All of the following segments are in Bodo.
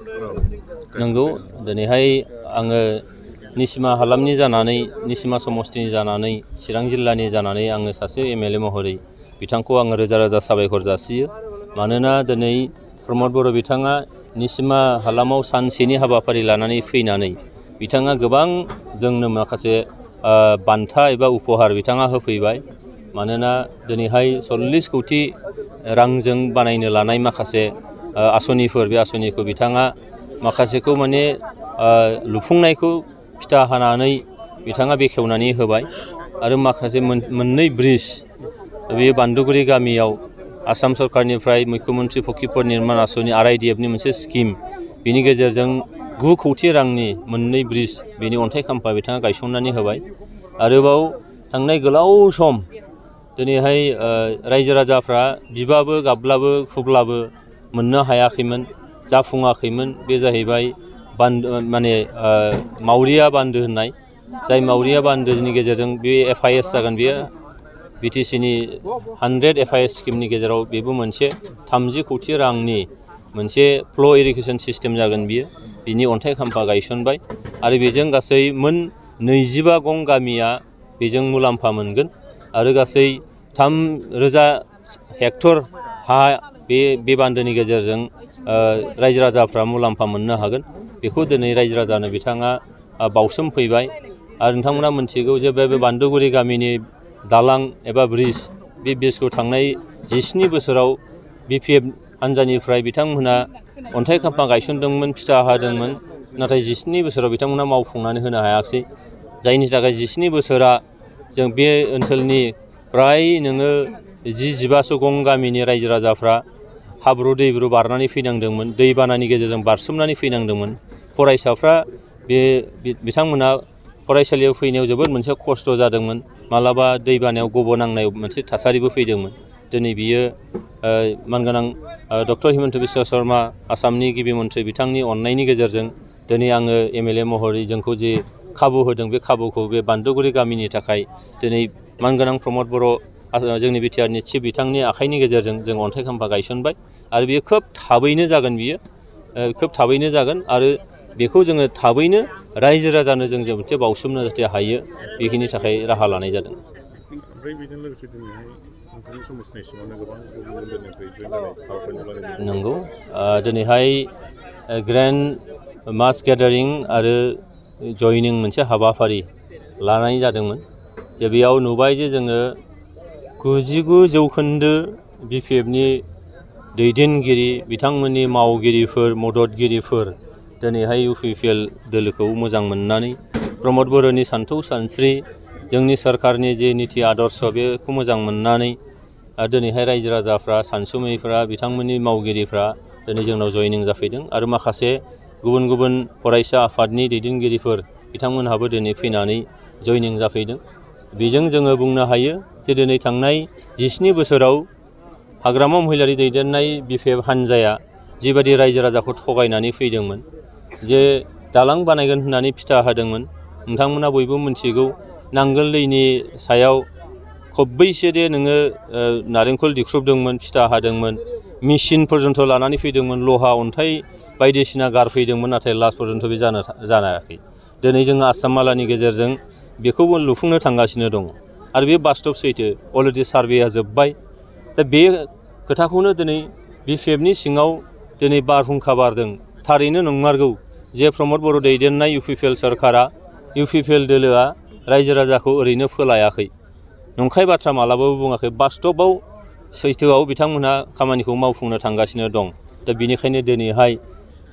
नंगौ दिनैहाय आङो निसिमा हालामनि जानानै निसिमा समस्तिनि जानानै चिरां जिल्लानि जानानै आङो सासे एमएलए महरै बिथांखौ आङो रोजा रोजा साबायखर जासियो मानोना दिनै प्रमद बर' बिथाङा निसिमा हालामाव सानसेनि हाबाफारि लानानै फैनानै बिथाङा गोबां जोंनो माखासे बान्था एबा उपहार बिथाङा होफैबाय मानोना दिनैहाय 40 कौटि रांजों बानायनो लानाय माखासे आसनिफोर बे आसनिखौ बिथाङा माखासेखौ माने लुफुंनायखौ फिथा हानानै बिथाङा बेखेवनानै होबाय आरो माखासे मोननै ब्रिज बे बान्दुगुरि गामियाव आसाम सरकारनिफ्राय मुख्यमन्त्रि फकिरफोर निर्माण आसनि आरआइडिएफनि मोनसे स्किम बेनि गेजेरजों 9 कौटि रांनि मोननै ब्रिज बेनि अन्थाइ खाम्फा बिथाङा गायसननानै होबाय आरोबाव थांनाय गोलाव सम दिनैहाय रायजो राजाफ्रा बिबाबो गाबब्लाबो खुब्लाबो मोननो हायाखैमोन जाफुङाखैमोन बे जाहैबाय माने मावरिया बान्दो होननाय जाय मावरिया बान्दोनि गेजेरजों बे एफआइएस जागोन बेयो बिटिसिनि 100 एफआइएस स्किमनि गेजेराव बेबो मोनसे 30 कौटि रांनि मोनसे फ्ल' इरिगेसन सिस्टेम जागोन बियो बिनि अन्थाइ खाम्फा गायसनबाय आरो बेजों गासै मोन 25 गं गामिया बेजों मुलाम्फा मोनगोन आरो गासै 3,000 हेक्टर हा बे बान्दोनि गेजेरजों रायजो राजाफ्रा मुलाम्फा मोननो हागोन बेखौ दिनै रायजो राजानो बिथाङा बावसोम फैबाय आरो नोंथांमोना मिथिगौ जे बे बान्दुगुरि गामिनि दालां एबा ब्रिज बे ब्रिजखौ थांनाय 17 बोसोराव बिपिएफ हान्जानिफ्राय बिथांमोनहा अन्थाइ खाम्फा गायसनदोंमोन फिथा हादोंमोन नाथाय 17 बोसोराव बिथांमोना मावफुंनानै होनो हायाखिसै जायनि थाखाय 17 बोसोरा जों बे ओनसोलनि फ्राय नोङो 10-15 गं गामिनि रायजो राजाफ्रा हाब्रु दैब्रु बारनानै फैनांदोंमोन दैबानानि गेजेरजों बारसोमनानै फैनांदोंमोन फरायसाफ्रा बिथांमोना फरायसालियाव फैनायाव जोबोद मोनसे खस्थ' जादोंमोन मालाबा दैबानायाव गबनांनाय मोनसे थासारिबो फैदोंमोन दिनै बियो मानगोनां डक्टर हिमन्त बिश्व शर्मा आसामनि गिबि मन्थ्रि बिथांनि अननायनि गेजेरजों दिनै आङो एमएलए महरै जोंखौ जे खाबु होदों बे खाबुखौ बे बान्दुगुरि गामिनि थाखाय दिनै मानगोनां प्रमद बर' जोंनि बिटिआरनि चिफ बिथांनि आखाइनि गेजेरजों जों अन्थाइ खाम्फा गायसनबाय आरो बेयो खोब थाबैनो जागोन बियो खोब थाबैनो जागोन आरो बेखौ जोङो थाबैनो रायजो राजानो जों मोनसे बावसोमनो जाहाथे हायो बेखिनि थाखाय राहा लानाय जादों। नंगौ दिनैहाय ग्रेन्ड मास गेदारिं आरो जयनिं मोनसे हाबाफारि लानाय जादोंमोन जे बेयाव नुबाय जे जोङो 99% बिपिएफनि दैदेनगिरि बिथांमोननि मावगिरिफोर मददगिरिफोर दिनैहाय इउपिपिएल दोलोखौ मोजां मोननानै प्रमद बर'नि सान्थौ सानस्रि जोंनि सरकारनि जे निति आदर्श बेखौ मोजां मोननानै दिनैहाय रायजो राजाफ्रा सानसुमैफ्रा बिथांमोननि मावगिरिफ्रा दिनै जोंनाव जयनिं जाफैदों आरो माखासे गुबुन गुबुन फरायसा आफादनि दैदेनगिरिफोर बिथांमोनहाबो दिनै फैनानै जयनिं जाफैदों बेजों जोङो बुंनो हायो जे दिनै थांनाय 17 बोसोराव हाग्रामा महिलारि दैदेननाय बिपिएफ हान्जाया जिबायदि रायजो राजाखौ थगायनानै फैदोंमोन जे दालां बानायगोन होननानै फिथा होदोंमोन नोंथांमोना बयबो मिथिगौ नांगोल दैनि सायाव खब्बैसो दे नोङो नारेंखल दिख्रुबदोंमोन फिथा हादोंमोन मेचिन पर्यन्त लानानै फैदोंमोन लहा अन्थाइ बायदिसिना गारफैदोंमोन नाथाय लास्ट पर्यन्त बे जानायाखै दिनै जोङो आसाम मालानि गेजेरजों बेखौबो लुफुंनो थांगासिनो दङ आरो बे बास्तब सैथो अलरेडि सार्भेया जोब्बाय दा बे खोथाखौनो दिनै बिपिएफनि सिङाव दिनै बारहुंखा बारदों थारैनो नंमारगौ जे प्रमद बर' दैदेननाय इउपिपिएल सरकारा इउपिपिएल दोलोआ रायजो राजाखौ ओरैनो फोलायाखै नंखाय बाथ्रा मालाबाबो बुङाखै बास्तबाव सैथोआव बिथांमोनहा खामानिखौ मावफुंनो थांगासिनो दं दा बेनिखायनो दिनैहाय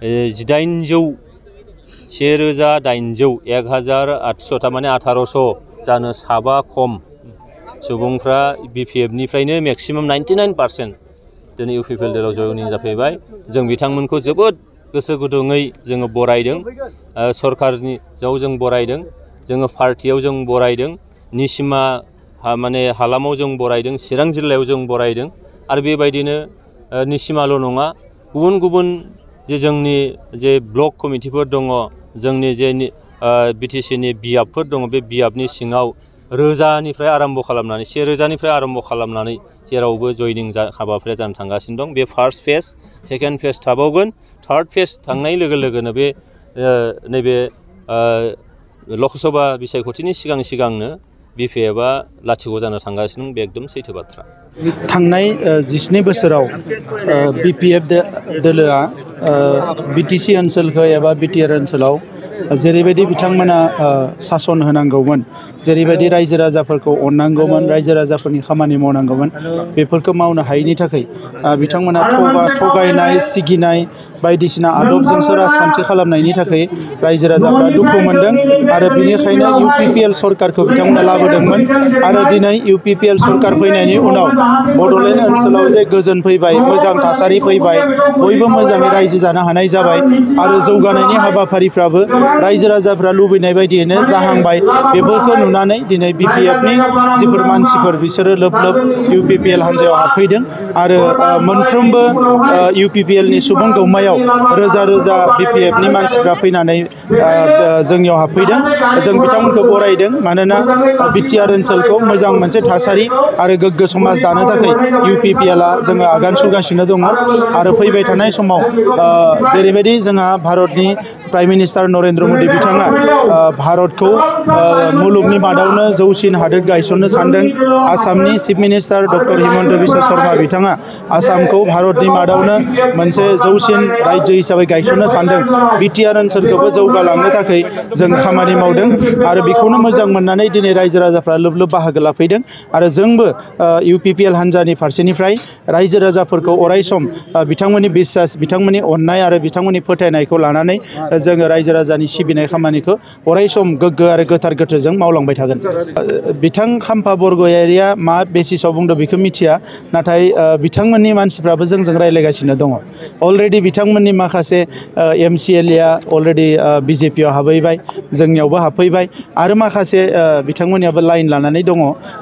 1800 1000 थारमाने 1800 जानो साबा खम सुबुंफ्रा बिपिएफनिफ्रायनो मेक्सिमाम 99% दिनै इउपिपिएल दोलोआव जयनिं जाफैबाय जों बिथांमोनखौ जोबोद गोसो गुदुङै जोङो बरायदों सरकारनि जाव जों बरायदों जोङो पार्टियाव जों बरायदों निसिमा माने हालामाव जों बरायदों चिरां जिल्लायाव जों बरायदों आरो बेबायदिनो निसिमाल' नङा गुबुन गुबुन जे जोंनि जे ब्लक कमिटिफोर दङ जोंनि जे बिटिसिनि बियाबफोर दङ बे बियाबनि सिङाव रोजानिफ्राय आरम्भ खालामनानै 1000निफ्राय आरम्भ खालामनानै जेरावबो जयनिं हाबाफारिया जानो थांगासिनो दं। बे फार्स्ट फेज, सेकेन्ड फेज थाबावगोन, थार्ड फेज थांनाय लोगो लोगोनो बे नैबे लकसभा बिसायख'थिनि सिगांनो BPFआ लाथिख' जानो थांगासिनो दं। बे एकदम सैथो बाथ्रा। थांनाय 17 बोसोराव BPF दोलोआ BTC ओनसोलखौ एबा BTR ओनसोलाव जेरैबायदि बिथांमोना सासन होनांगौमोन, जेरैबायदि रायजो राजाफोरखौ अननांगौमोन, रायजो राजाफोरनि खामानि मावनांगौमोन, बेफोरखौ मावनो हायैनि थाखाय बिथांमोना थगायनाय, सिगिनाय बायदिसिना आदबजोंसो राजखान्थि खालामनायनि थाखाय रायजो राजाफ्रा दुखु मोनदों आरो बेनिखायनो UPPL सरकारखौ बिथांमोना लाबोदोंमोन आरो दिनै UPPL सरकार फैनायनि उनाव बड'लेण्ड ओनसोलाव जे गोजोन फैबाय, मोजां थासारि फैबाय, बयबो मोजाङै रायजो जानो हानाय जाबाय आरो जौगानायनि हाबाफारिफ्राबो रायजो राजाफ्रा लुबैनाय बायदियैनो जाहांबाय। बेफोरखौ नुनानै दिनै BPFनि जिफोर मानसिफोर बिसोरो लोब लोब UPPL हान्जायाव हाबफैदों आरो मोनफ्रोमबो UPPLनि सुबुं गौमायाव रोजा रोजा BPFनि मानसिफ्रा फैनानै जोंनियाव हाबफैदों। जों बिथांमोनखौ बरायदों, मानोना BTR ओनसोलखौ मोजां मोनसे थासारि आरो गोग्गो समाज दानो थाखाय UPPLआ जोङो आगान सुरगासिनो दङ आरो फैबाय थानाय समाव जेरैबायदि जोंहा भारतनि प्राइम मिनिस्टार नरेन्द्र मदि बिथाङा भारतखौ मुलुगनि मादावनो जौसिन हादोर गायसननो सानदों। आसामनि chief minister doctor Himanta Biswa Sharma बिथाङा आसामखौ भारतनि मादावनो मोनसे जौसिन रायजो हिसाबै गायसननो सानदों। BTR ओनसोलखौबो जौगालांनो थाखाय जों खामानि मावदों आरो बेखौनो मोजां मोननानै दिनै रायजो राजाफ्रा लोब लोब बाहागो लाफैदों आरो जोंबो UPPL हान्जानि फारसेनिफ्राय रायजो राजाफोरखौ अरायसम बिथांमोननि बिसास, बिथांमोननि अननाय आरो बिथांमोननि फोथायनायखौ लानानै जोङो रायजो राजानि सिबिनाय खामानिखौ अरायसम गोग्गो आरो गोथार गोथोरजों मावलांबाय थागोन। बिथां खाम्फा बरग'यारिया मा बेसिसाव बुंदों बेखौ मिथिया, नाथाय बिथांमोननि मानसिफ्राबो जोंजों रायज्लायगासिनो दङ। अलरेडि बिथांमोननि माखासे MCLA अलरेडि BJPआव हाबहैबाय, जोंनियावबो हाबफैबाय आरो माखासे बिथांमोननियाबो लाइन लानानै दङ।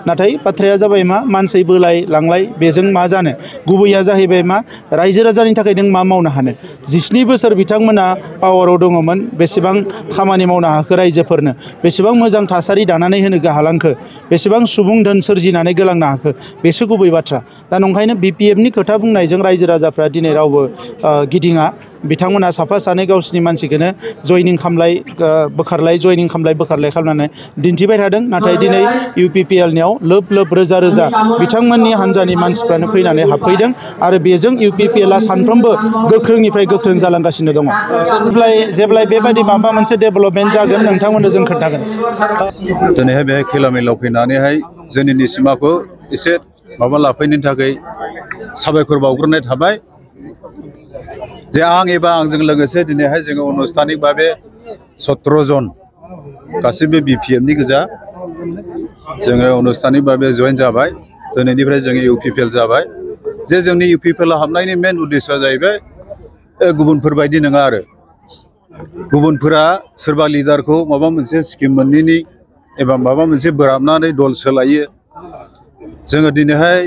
नाथाय बाथ्राया जाबाय मा, मानसि बोलाय लांलाय बेजों मा जानो, गुबैया जाहैबाय मा, रायजो राजानि थाखाय नों मा मावनो हानो। 17 बोसोर बिथांमोना पावाराव दङमोन, बेसेबां खामानि मावनो हाखो रायजोफोरनो, बेसेबां मोजां थासारि दानानै होनो हालांखो, बेसेबां सुबुं धोन सोरजिनानै गोलांनो हाखो, बेसो गुबै बाथ्रा। दा नंखायनो BPFनि खोथा बुंनायजों रायजो राजाफ्रा दिनै रावबो गिदिङा। बिथांमोना साफा सानै गावसिनि मानसिखौनो जयनिं खालामलाय बोखारलाय, जयनिं खालामलाय बोखारलाय खालामनानै दिन्थिबाय थादों। नाथाय दिनै UPPLनियाव लोब लोब रोजा रोजा बिथांमोननि हान्जानि मानसिफ्रानो फैनानै हाबफैदों आरो बेजों UPPLआ सानफ्रोमबो गोख्रोंनिफ्राय गोख्रों जालांगासिनो दङ। जेब्लाय बेबायदि माबा मोनसे डेभेलपमेन्ट जागोन नोंथांमोननो जों खोन्थागोन। दिनैहाय बेहाय खैला मैलाव फैनानैहाय जोंनि निसिमाखौ एसे माबा लाफैनायनि थाखाय साबायखर बावग्रोनाय थाबाय जे आं एबा आंजों लोगोसे दिनैहाय जोङो अनुस्थानिक भाबे 17 जन गासैबो BPFनि गोजा जोङो अनुस्थानिक भाबे जयेन जाबाय। दिनैनिफ्राय जोङो UPPL जाबाय। जे जोंनि UPPL हाबनायनि मेन उद्देश्यआ जाहैबाय गुबुनफोर बायदि नङा आरो गुबुनफोरा सोरबा लिडारखौ माबा मोनसे स्किम मोनैनि एबा माबा मोनसे बोराबनानै दल सोलायो। जोङो दिनैहाय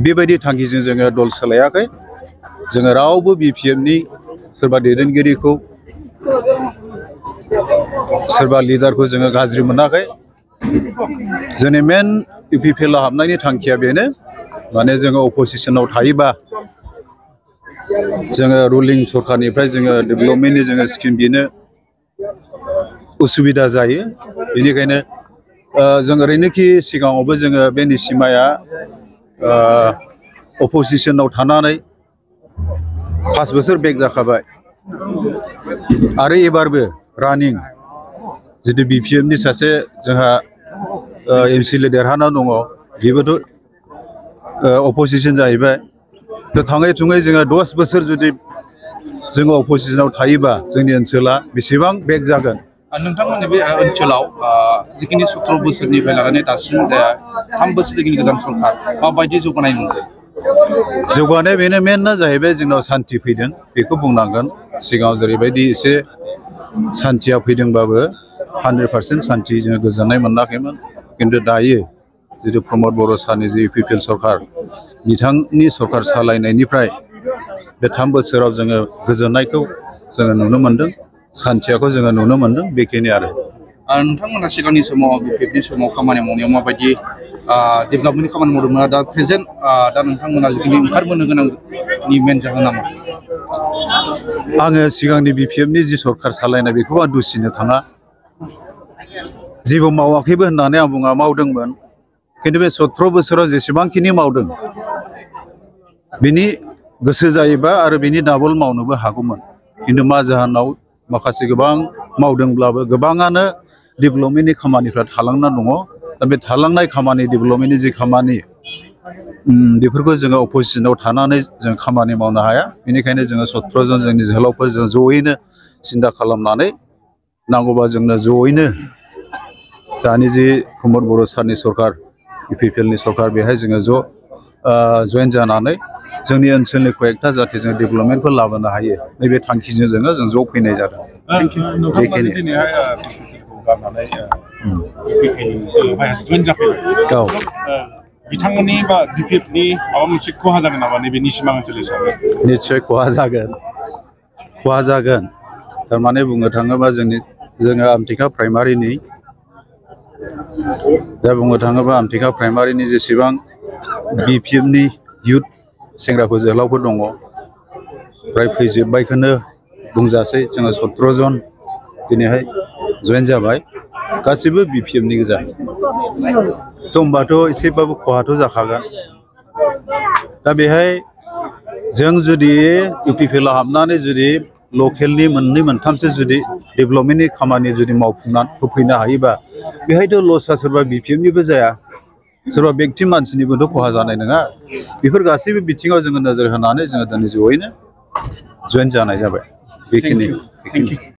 बेबायदि थांखिजों जोङो दल सोलायाखै। जोङो रावबो BPFनि सोरबा दैदेनगिरिखौ सोरबा लिडारखौ जोङो गाज्रि मोनाखै। जोंनि मेन UPPL हाबनायनि थांखिया बेनो, माने जोङो अपोजिशनाव थायोबा जोङो रुलिं सरकारनिफ्राय जोङो डेभेलपमेन्टनि जोङो स्किम बिनो उसुबिदा जायो। बेनिखायनो जों ओरैनोखि सिगाङावबो जोङो बे निसिमाया अपोजिशनाव थानानै 5 बोसोर बेक जाखाबाय आरो एबारबो रानिं जितु BPFनि सासे जोंहा MCLA देरहाना दङ, बेबोथ' अपोजिशन जाहैबाय। थाङै थुङै जोङो 10 बोसोर जुदि जोङो अपोजिशनाव थायोबा जोंनि ओनसोला बेसेबां बेक जागोन। नोंथांमोननि बे ओनसोलाव जिखिनि 17 बोसोरनिफ्राय लानानै दासिम 3 बोसोर जिखिनि गोदान सरकार माबायदि जौगानाय नुदों? जौगानाय बेनो मेनना जाहैबाय जोंनाव सान्थि फैदों, बेखौ बुंनांगोन। सिगाङाव जेरैबायदि एसे सान्थिया फैदोंबाबो 100% सान्थि जोङो गोजोननाय मोनाखैमोन। खिन्थु दायो जितु प्रमद बर' सारनि जि UPPL सरकार, बिथांनि सरकार सालायनायनिफ्राय बे 3 बोसोराव जोङो गोजोननायखौ जोङो नुनो मोन्दों, सान्थियाखौ जोङो नुनो मोन्दों, बेखिनि आरो। नोंथांमोना सिगांनि समाव बिपिएफनि समाव खामानि मावनायाव माबायदि डेभेलपमेन्टनि खामानि मावदोंमोन दा प्रेजेन्ट दा नोंथांमोना जुदि ओंखारबोनो गोनांनि मेन जाहोना मा? आङो सिगांनि बिपिएफनि जि सरखार सालायनाय बेखौ आं दुसिनो थाङा जेबो मावाखैबो होननानै आं बुङा मावदोंमोन खिन्थु बे 17 बोसोराव जेसेबांखिनि मावदों बिनि गोसो जायोबा आरो बिनि डाबल मावनोबो हागौमोन खिन्थु मा जाहोनाव माखासे गोबां मावदोंब्लाबो गोबाङानो डेभेलपमेन्टनि खामानिफ्रा थालांना दङ दा बे थालांनाय खामानि डेभेलपमेन्टनि जि खामानि बेफोरखौ जोङो अपोजिसनाव थानानै जों खामानि मावनो हाया बेनिखायनो जोङो 17 जन जोंनि जोहोलावफोर जों जयैनो सिन्था खालामनानै नांगौबा जोंनो जयैनो दानि जि प्रमद बर' सारनि सरखार इपिपिएलनि सरखार बेहाय जोङो जयेन जानानै जोंनि ओनसोलनि कयेकथा जाहाथे जों डेभेलपमेन्टखौ लाबोनो हायो नैबे थांखिजों जोङो ज' फैनाय जादों। बिथांमोननि बा बिपिएफनि माबा मोनसे खहा जागोन नामा नैबे निसिमा ओनसोल हिसाबै? निस्सय खहा जागोन थारमाने बुंनो थाङोबा जोङो आमथेखा प्राइमारिनि दा बुंनो थाङोबा आमथेखा प्राइमारिनि जेसेबां बिपिएफनि इयुथ सेंग्राफोर जोहोलावफोर दङ फ्राय फैजोब्बायखौनो बुंजासै जोङो 17 जन दिनैहाय जयेन जाबाय गासिबो बिपिएफनि गोजा होमबाथ' एसेबाबो खहाथ' जाखागोन दा बेहाय जों जुदि इउपिपिएलआव हाबनानै जुदि लकेलनि मोननै मोनथामसो जुदि डेभेलपमेन्टनि खामानि जुदि मावफुंनानै होफैनो हायोबा बेहायथ' लसआ सोरबा बिपिएफनिबो जाया सोरबा बेक्ति मानसिनिबोथ' खहा जानाय नङा बेफोर गासैबो बिथिङाव जोङो नोजोर होनानै जोङो दिनै जयैनो जयेन जानाय जाबाय बेखिनि।